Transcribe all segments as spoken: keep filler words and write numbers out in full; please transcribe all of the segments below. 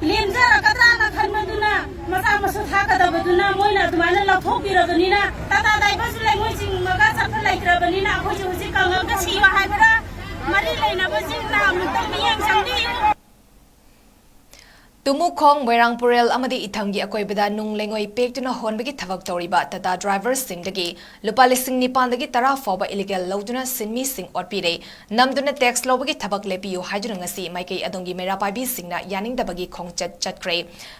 ꯂꯦꯝꯖꯔꯛꯀꯗ꯭ꯔꯥꯅ ꯈꯟꯕꯗꯨꯅ ꯃꯆꯥ ꯃꯁꯨ ꯊꯥꯛꯀꯗꯕꯗꯨꯅ ꯃꯣꯏꯅ ꯑꯗꯨꯃꯥꯏꯅ ꯂꯧꯊꯣꯛꯄꯤꯔꯕꯅꯤꯅ ꯇꯥꯇꯥ ꯗ꯭ꯔꯥꯏꯚꯔꯁꯨ ꯂꯩꯉꯣꯏ ꯆꯤꯡꯉꯒ ꯆꯠꯄ ꯂꯩꯇ꯭ꯔꯕꯅꯤꯅ ꯑꯩꯈꯣꯏꯁꯨ ꯍꯧꯖꯤꯛ ꯀꯪꯉꯒ ꯁꯤꯕ ꯍꯥꯏꯕ꯭ꯔꯥ? ꯃꯔꯤ ꯂꯩꯅꯕꯁꯤꯡꯅ ꯑꯃꯨꯛꯇꯪ ꯃꯤꯠꯌꯦꯡ ꯆꯪꯕꯤꯌꯨ꯫ ꯇꯨꯃꯨꯈꯣꯡ, ꯃꯣꯏꯔꯥꯡ ꯄꯨꯔꯦꯜ ꯑꯃꯗꯤ ꯏꯊꯝꯒꯤ ꯑꯀꯣꯏꯕꯗ ꯅꯨꯡ ꯂꯩꯉꯣꯏ ꯄꯦꯛꯇꯨꯅ ꯍꯣꯟꯕꯒꯤ ꯊꯕꯛ ꯇꯧꯔꯤꯕ ꯇꯥꯇꯥ ꯗ꯭ꯔꯥꯏꯚꯔꯁꯤꯡꯗꯒꯤ ꯂꯨꯄꯥ ꯂꯤꯁꯤꯡ ꯅꯤꯄꯥꯟꯗꯒꯤ ꯇꯔꯥ ꯐꯥꯎꯕ ꯏꯂꯤꯒꯦꯜ ꯂꯧꯗꯨꯅ ꯁꯤꯟꯃꯤꯁꯤꯡ ꯑꯣꯠꯄꯤꯔꯦ꯫ ꯅꯝꯗꯨꯅ ꯇꯦꯛꯁ ꯂꯧꯕꯒꯤ ꯊꯕꯛ ꯂꯦꯞꯄꯤꯌꯨ ꯍꯥꯏꯗꯨꯅ ꯉꯁꯤ ꯃꯥꯏꯀꯩ ꯑꯗꯣꯝꯒꯤ ꯃꯩꯔꯥ ꯄꯥꯏꯕꯤꯁꯤꯡꯅ ꯌꯥꯅꯤꯡꯗꯕꯒꯤ ꯈꯣꯡꯆꯠ ꯆꯠꯈ꯭ꯔꯦ꯫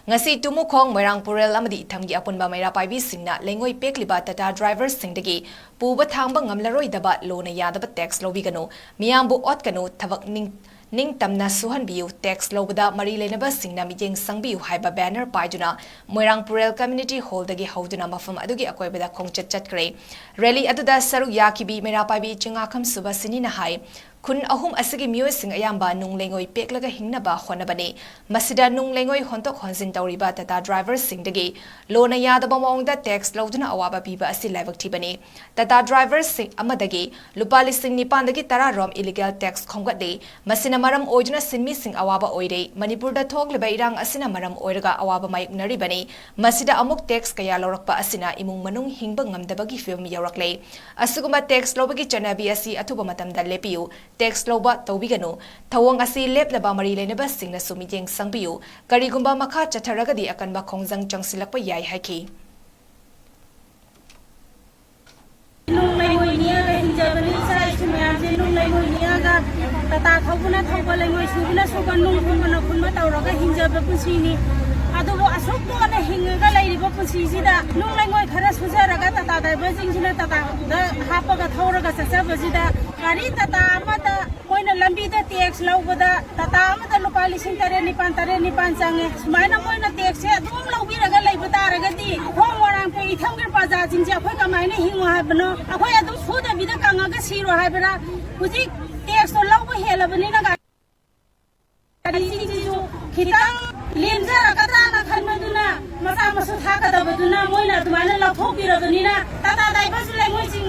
ꯉꯁꯤ ꯇꯨꯃꯨꯈꯣꯡ, ꯃꯣꯏꯔꯥꯡ ꯄꯨꯔꯦꯜ ꯑꯃꯗꯤ ꯏꯊꯝꯒꯤ ꯑꯄꯨꯟꯕ ꯃꯩꯔꯥ ꯄꯥꯏꯕꯤꯁꯤꯡꯅ ꯂꯩꯉꯣꯏ ꯄꯦꯛꯂꯤꯕ ꯇꯥꯇꯥ ꯗ꯭ꯔꯥꯏꯚꯔꯁꯤꯡꯗꯒꯤ ꯄꯨꯕ ꯊꯥꯡꯕ ꯉꯝꯂꯔꯣꯏꯗꯕ ꯂꯣꯅ ꯌꯥꯗꯕ ꯇꯦꯛꯁ ꯂꯧꯕꯤꯒꯅꯨ, ꯃꯤꯌꯥꯝꯕꯨ ꯑꯣꯠꯀꯅꯨ, ꯊꯕꯛ ꯅꯤꯡ-, ꯅꯤꯡꯇꯝꯅ ꯁꯨꯍꯟꯕꯤꯌꯨ, ꯇꯦꯛꯁ ꯂꯧꯕꯗ ꯃꯔꯤ ꯂꯩꯅꯕꯁꯤꯡꯅ ꯃꯤꯠꯌꯦꯡ ꯆꯪꯕꯤꯌꯨ ꯍꯥꯏꯕ ꯕꯦꯅꯔ ꯄꯥꯏꯗꯨꯅ ꯃꯣꯏꯔꯥꯡ ꯄꯨꯔꯦꯜ ꯀꯝꯃ꯭ꯌꯨꯅꯤꯇꯤ ꯍꯣꯜꯗꯒꯤ ꯍꯧꯗꯨꯅ ꯃꯐꯝ ꯑꯗꯨꯒꯤ ꯑꯀꯣꯏꯕꯗ ꯈꯣꯡꯆꯠ ꯆꯠꯈ꯭ꯔꯦ꯫ ꯔꯦꯂꯤ ꯑꯗꯨꯗ ꯁꯔꯨꯛ ꯌꯥꯈꯤꯕꯤ ꯃꯩꯔꯥ ꯄꯥꯏꯕꯤ ꯆꯤꯡꯉꯥꯈꯝ ꯁꯨꯕꯥꯁꯤꯅꯤꯅ ꯍꯥꯏ, ꯈꯨꯟ ꯑꯍꯨꯝ ꯑꯁꯤꯒꯤ ꯃꯤꯑꯣꯏꯁꯤꯡ ꯑꯌꯥꯝꯕ ꯅꯨꯡ ꯂꯩꯉꯣꯏ ꯄꯦꯛꯂꯒ ꯍꯤꯡꯅꯕ ꯍꯣꯠꯅꯕꯅꯤ꯫ ꯃꯁꯤꯗ ꯅꯨꯡ ꯂꯩꯉꯣꯏ ꯍꯣꯟꯗꯣꯛ ꯍꯣꯟꯖꯤꯟ ꯇꯧꯔꯤꯕ ꯇꯥꯇꯥ ꯗ꯭ꯔꯥꯏꯚꯔꯁꯤꯡꯗꯒꯤ ꯂꯣꯅ ꯌꯥꯗꯕ ꯃꯑꯣꯡꯗ ꯇꯦꯛꯁ ꯂꯧꯗꯨꯅ ꯑꯋꯥꯕ ꯄꯤꯕ ꯑꯁꯤ ꯂꯥꯏꯕꯛ ꯊꯤꯕꯅꯤ꯫ ꯇꯥꯇꯥ ꯗ꯭ꯔꯥꯏꯚꯔꯁꯤꯡ ꯑꯃꯗꯒꯤ ꯂꯨꯄꯥ ꯂꯤꯁꯤꯡ ꯅꯤꯄꯥꯟꯗꯒꯤ ꯇꯔꯥ ꯔꯣꯝ ꯏꯂꯤꯒꯦꯜ ꯇꯦꯛꯁ ꯈꯣꯝꯒꯠꯂꯤ꯫ ꯃꯁꯤꯅ ꯃꯔꯝ ꯑꯣꯏꯗꯨꯅ ꯁꯤꯟꯃꯤꯁꯤꯡ ꯑꯋꯥꯕ ꯑꯣꯏꯔꯦ꯫ ꯃꯅꯤꯄꯨꯔꯗ ꯊꯣꯛꯂꯤꯕ ꯏꯔꯥꯡ ꯑꯁꯤꯅ ꯃꯔꯝ ꯑꯣꯏꯔꯒ ꯑꯋꯥꯕ ꯃꯥꯌꯣꯛꯅꯔꯤꯕꯅꯤ꯫ ꯃꯁꯤꯗ ꯑꯃꯨꯛ ꯇꯦꯛꯁ ꯀꯌꯥ ꯂꯧꯔꯛꯄ ꯑꯁꯤꯅ ꯏꯃꯨꯡ ꯃꯅꯨꯡ ꯍꯤꯡꯕ ꯉꯝꯗꯕꯒꯤ ꯐꯤꯕꯝ ꯌꯧꯔꯛꯂꯦ꯫ ꯑꯁꯤꯒꯨꯝꯕ ꯇꯦꯛꯁ ꯂꯧꯕꯒꯤ ꯆꯠꯅꯕꯤ ꯑꯁꯤ ꯑꯊꯨꯕ ꯃꯇꯝꯗ ꯂꯦꯞꯄꯤꯌꯨ꯫ ꯇꯦꯛꯁ ꯂꯧꯕ ꯇꯧꯕꯤꯒꯅꯨ꯫ ꯊꯧꯑꯣꯡ ꯑꯁꯤ ꯂꯦꯞꯅꯕ ꯃꯔꯤ ꯂꯩꯅꯕꯁꯤꯡꯅꯁꯨ ꯃꯤꯠꯌꯦꯡ ꯆꯪꯕꯤꯌꯨ꯫ ꯀꯔꯤꯒꯨꯝꯕ ꯃꯈꯥ ꯆꯠꯊꯔꯒꯗꯤ ꯑꯀꯟꯕ ꯈꯣꯡꯖꯪ ꯆꯪꯁꯤꯜꯂꯛꯄ ꯌꯥꯏ ꯍꯥꯏꯈꯤ꯫ ꯅꯨꯡ ꯂꯩꯉꯣꯏ ꯅꯦꯛꯑꯒ ꯍꯤꯡꯖꯕꯅꯤ꯫ ꯏꯆꯥ ꯏꯁꯨ ꯃꯌꯥꯝꯁꯦ ꯅꯨꯡ ꯂꯩꯉꯣꯏ ꯅꯦꯛꯑꯒ ꯇꯥꯇꯥ ꯊꯧꯕꯅ ꯊꯧꯕ, ꯂꯩꯉꯣꯏ ꯁꯨꯕꯅ ꯁꯨꯕ, ꯅꯨꯡ ꯈꯨꯟꯕꯅ ꯈꯨꯟꯕ ꯇꯧꯔꯒ ꯍꯤꯡꯖꯕ ꯄꯨꯟꯁꯤꯅꯤ꯫ ꯑꯗꯨꯕꯨ ꯑꯁꯨꯛ ꯋꯥꯅ ꯍꯤꯡꯉꯒ ꯂꯩꯔꯤꯕ ꯄꯨꯟꯁꯤꯁꯤꯗ ꯅꯨꯡ ꯂꯩꯉꯣꯏ ꯈꯔ ꯁꯨꯖꯔꯒ ꯇꯥꯇꯥ ꯗ꯭ꯔꯥꯏꯚꯔꯁꯤꯡꯁꯤꯅ ꯇꯥꯇꯥꯗ ꯍꯥꯞꯄꯒ ꯊꯧꯔꯒ ꯆꯠꯆꯕꯁꯤꯗ ꯒꯥꯔꯤ ꯇꯥꯇꯥ ꯑꯃꯗ ꯃꯣꯏꯅ ꯂꯝꯕꯤꯗ ꯇꯦꯛꯁ ꯂꯧꯕꯗ ꯇꯥꯇꯥ ꯑꯃꯗ ꯂꯨꯄꯥ ꯂꯤꯁꯤꯡ ꯇꯔꯦꯠ ꯅꯤꯄꯥꯟ, ꯇꯔꯦꯠ ꯅꯤꯄꯥꯟ ꯆꯪꯉꯦ꯫ ꯁꯨꯃꯥꯏꯅ ꯃꯣꯏꯅ ꯇꯦꯛꯁꯁꯦ ꯑꯗꯨꯝ ꯂꯧꯕꯤꯔꯒ ꯂꯩꯕ ꯇꯥꯔꯒꯗꯤ ꯈꯣꯡ ꯃꯣꯏꯔꯥꯡ ꯄꯨꯔꯦꯜ ꯏꯊꯝꯒꯤ ꯄ꯭ꯔꯖꯥꯁꯤꯡꯁꯦ ꯑꯩꯈꯣꯏ ꯀꯃꯥꯏꯅ ꯍꯤꯡꯉꯣ ꯍꯥꯏꯕꯅꯣ? ꯑꯩꯈꯣꯏ ꯑꯗꯨꯝ ꯁꯨꯗꯕꯤꯗ ꯀꯪꯉꯒ ꯁꯤꯔꯣ ꯍꯥꯏꯕ꯭ꯔꯥ? ꯍꯧꯖꯤꯛ ꯇꯦꯛꯁꯇꯣ ꯂꯧꯕ ꯍꯦꯜꯂꯕꯅꯤꯅ ꯒꯥꯔꯤꯁꯤꯡꯁꯤꯁꯨ ꯈꯤꯇꯪ ꯂꯦꯝꯖꯔꯛꯀꯗ꯭ꯔꯥꯅ ꯈꯟꯕꯗꯨꯅ ꯃꯆꯥ ꯃꯁꯨ ꯊꯥꯛꯀꯗꯕꯗꯨꯅ ꯃꯣꯏꯅ ꯑꯗꯨꯃꯥꯏꯅ ꯂꯧꯊꯣꯛꯄꯤꯔꯕꯅꯤꯅ ꯇꯥꯇꯥ ꯗ꯭ꯔꯥꯏꯚꯔꯁꯨ ꯂꯩꯉꯣꯏ ꯆꯤꯡ